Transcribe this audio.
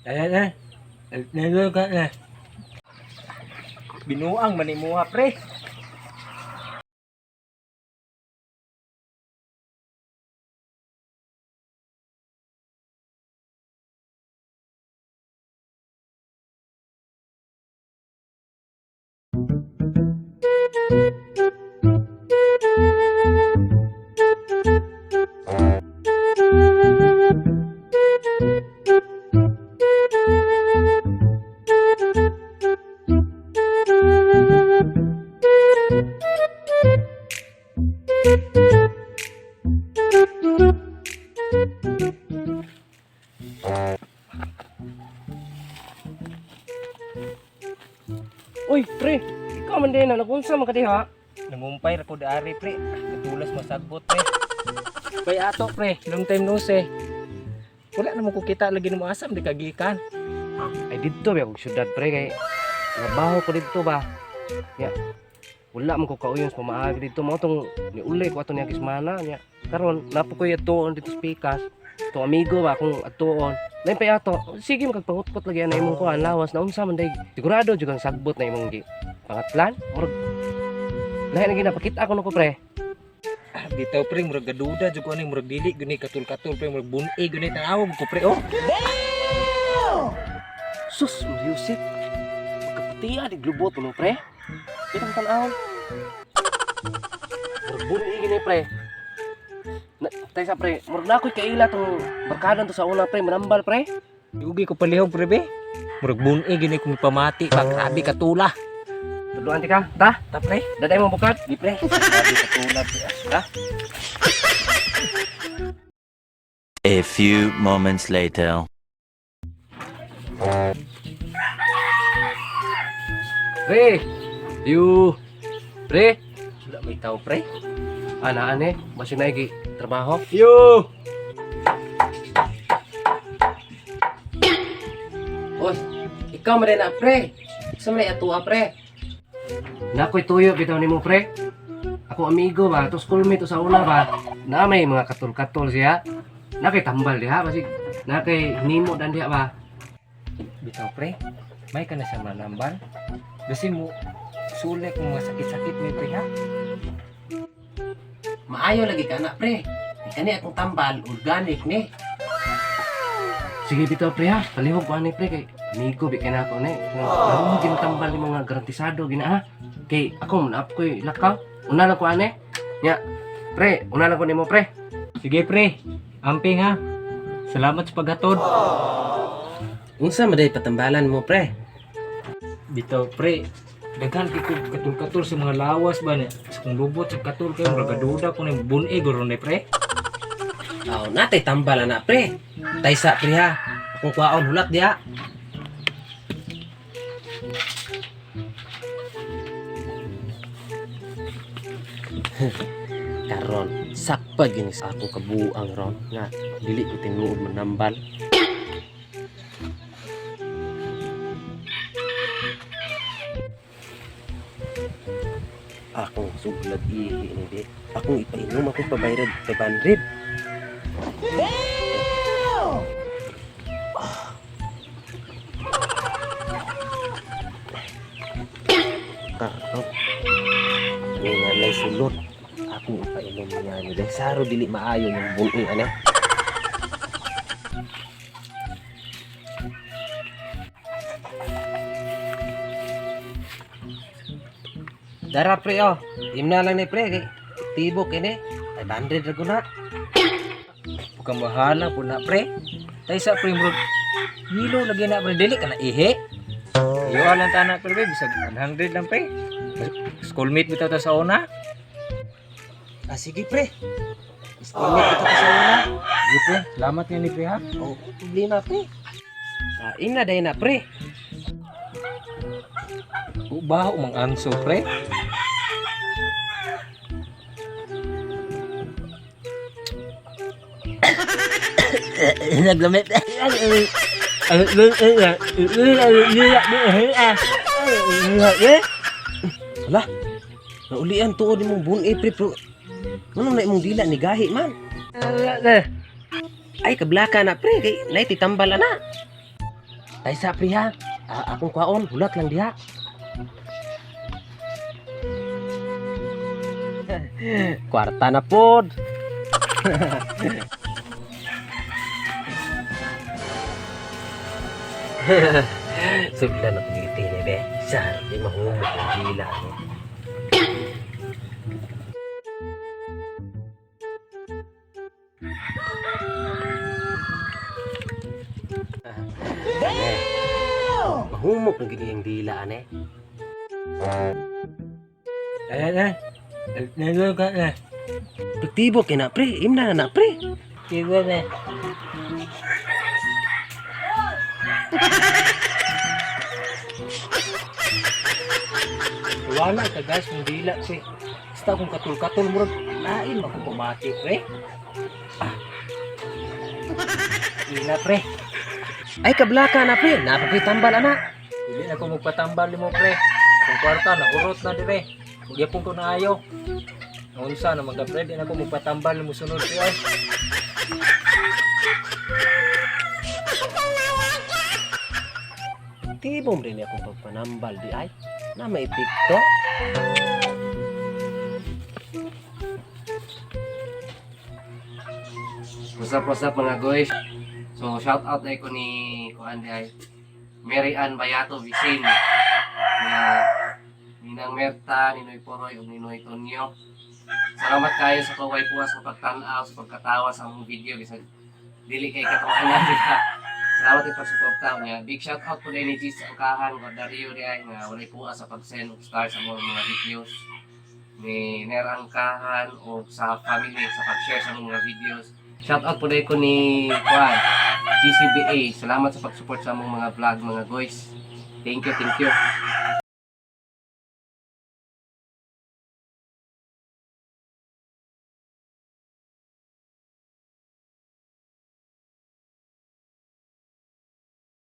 Ayan na. Nalo ka na. Binuang manimuha, pre. Uy, pre, ikaw man din na nagunsa man ka diha. Nangumpay ra ko daari, pre. Katulas masagbot, pre. Bay ato, pre. Long time no see. Wala na mo ko kita lagi nimo asam di kagikan. Ay didto ba akong syudad, pre, kay trabaho ko didto ba. Ya. Wala man ko kauyon sa pamaagi didto mao tong niuli ko ato niya kismana niya. Karon napo ko atuon dito sa Pikas. To amigo ba akong atuon. Lain pa ato. Sige makagpangutkot lagi ana imong kuan lawas na unsa man day. Sigurado jud ang sagbot na imong gi. Pangatlan, murag lahi na ginapakita ko nako, pre. Ah, bitaw, pre, murag gaduda jud ko ani, murag dili guni katul-katul, pre, murag bun-i guni tan-awon ko, pre, oh. Sus, Mariusip. Pagkaputi di glubot mo, pre. Kitang tan-awon. Murag buni gini, pre. Na, tayo sa pre, murag na ako'y kaila tong barkadan to sa una, pre, manambal, pre. Yugi ko palihog, pre, be. Murag bun-i guni kung pamati pa, grabe katula. Tuduan ti ka, ta? Ta, pre. Daday mo bukat? Di, pre. Grabe katula, pre. Ta? A few moments later. Pre! Yu! Pre! Wala may tao, pre. Anaan eh, masih naigi trabaho. Yo! Os, ikaw man na, pre. Sa man atua, pre. Nakoy tuyo bitaw nimo, pre. Ako amigo ba, to schoolmate to sa una ba. Na may mga katol-katol siya. Na kay tambal diha basig na kay nimo dan diha ba. Bitaw, pre. May ka na sa manambal. Kasi mo sulek mo mga sakit-sakit mi, pre, ha. Maayo lagi ka na, pre. Kani akong tambal, organic ni. Sige bitaw, pre, ha. Palihog ko ani, pre, kay amigo bi kay nako ni. Karon ginatambal ni mga garantisado gina ha. Kay ako man up koy lakaw. Una lang ko ani. Nya, pre, una lang ko nimo, pre. Sige, pre. Amping ha. Salamat sa paghatod. Unsa man day patambalan mo, pre? Bitaw, pre. Daghan kay ko katul-katul sa mga lawas ba ni. Sa kung lubot sa katul kayo, murag gaduda ko ni bun-i guro ni, pre. Aw, natay tambal ana, pre. Taysa, pre, ha. Akong kwaon hulat diha. Karon, sakpa gini sa akong kabuang ron nga dili ko tinuod manambal. Akong suglag ihi ni di. Akong ipainom akong pabayrad 500. Karon. Nga nay sulod. Akong ipainom niya ni Dahil saro dili maayo yung buong ana. Dara, pre, oh. Imna lang ni, pre, kay tibok ini. 500 ra guna. Pagkamahala po na, pre. Taysa, pre, murag hilo lagi na, pre. Dili ka na ihi. Iyo lang tana, pre, pre. Bisag 100 lang, pre. Schoolmate bitaw ta sa una. Ah, sige, pre. Schoolmate kita pa sa una. Sige, pre. Salamat nga ni, pre, ha. Oh, problema, pre. Ah, imna day na, pre. Baho mang anso, pre. Naglamit. Hala. Naulian tuod imong bun-i, pre, pero nganong na imong dila ni gahi man? Ay, kablaka na, pre, kay nay titambal ana. Taysa pre ha. Akong kwaon, hulat lang diha. Kwarta na pod. Suglan ako ngiti ni be. Sar, di mahumok ang dila no. Ane. Mahumok ang gini ang dila ane. Ayan na. Nalo ka na. Epektibo kay na pre, imna na na pre. Tibo na. Wala ka guys, mong dila pre. Basta akong katul-katul murag lain man ko pamati pre. Ah. Ila pre. Ay kablaka na pre, napakoy tambal ana. Dili na ko magpatambal nimo pre. Akong kwarta na urot na dire. Magyapon ko na ayo. Unsa na mga pre, di na ko magpatambal nimo sunod pre. Ay. Tibom rin akong pagpanambal di ay. Na may epekto. What's up mga guys? So shout out na ko ni kuan di ay Mary Ann Bayato Vicin nga Ninang Merta, Ninoy Poroy ug Ninoy Tonyo. Salamat kayo sa kaway puwas sa pagtan-aw, sa pagkatawa sa among video bisag dili kay katawanan di ba? Salamat sa pagsuporta niya. Big shout out po ni Gis Angkahan, Dario di ay nga walay puwas sa pag-send og star sa among mga videos ni Ner Angkahan o sa family sa pag-share sa among mga videos. Shout out po dahil ko ni Juan, GCBA. Salamat sa pag-support sa among mga vlog mga guys. Thank you, thank you.